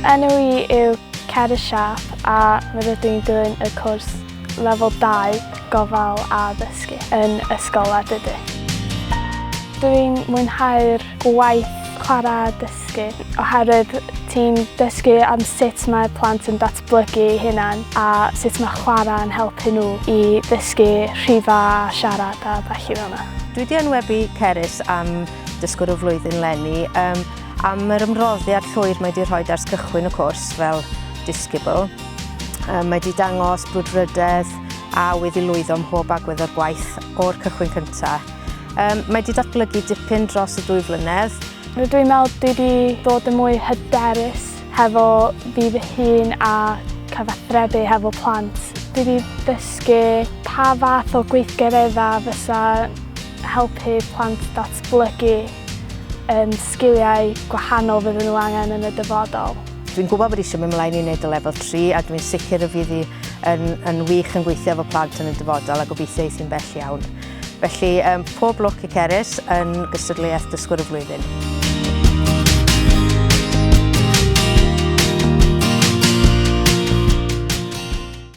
Enw i yw Cerys Sharp a rydw i'n dilyn y cwrs lefel 2 Gofal a Ddysgu yn Ysgol Ardudwy. Dw i'n mwynhau'r gwaith chwarae a dysgu oherwydd ti'n dysgu am sut mae plant yn datblygu eu hunain a sut mae chwarae yn helpu nhw i ddysgu rhifau a siarad a ballu fel 'na. Dwi 'di enwebu Cerys am Dysgwr y Flwyddyn 'leni yym am yr ymroddiad llwyr mae 'di rhoid ers cychwyn y cwrs fel disgybl. Yym mae 'di dangos brwdfrydedd a awydd i lwyddo ym mhob agwedd o'r gwaith o'r cychwyn cynta'. Yym mae 'di datblygu dipyn dros y dwy flynedd. Rydw i'n meddwl dwi 'di dod yn mwy hyderus hefo fi fy hun a cyfathrebu hefo plant. Dwi 'di dysgu pa fath o gweithgareddau fysa helpu plant datblygu yym sgiliau gwahanol fydden nhw angen yn y dyfodol. Dwi'n gwybod bod eisiau mynd mlaen i wneud y lefel 3 a dwi'n sicr y fydd hi yn, yn wych yn gweithio efo plant yn y dyfodol a gobeithio eith hi'n bell iawn. Felly, um, pob lwc i Cerys yn gystadleuaeth Dysgwr y Flwyddyn.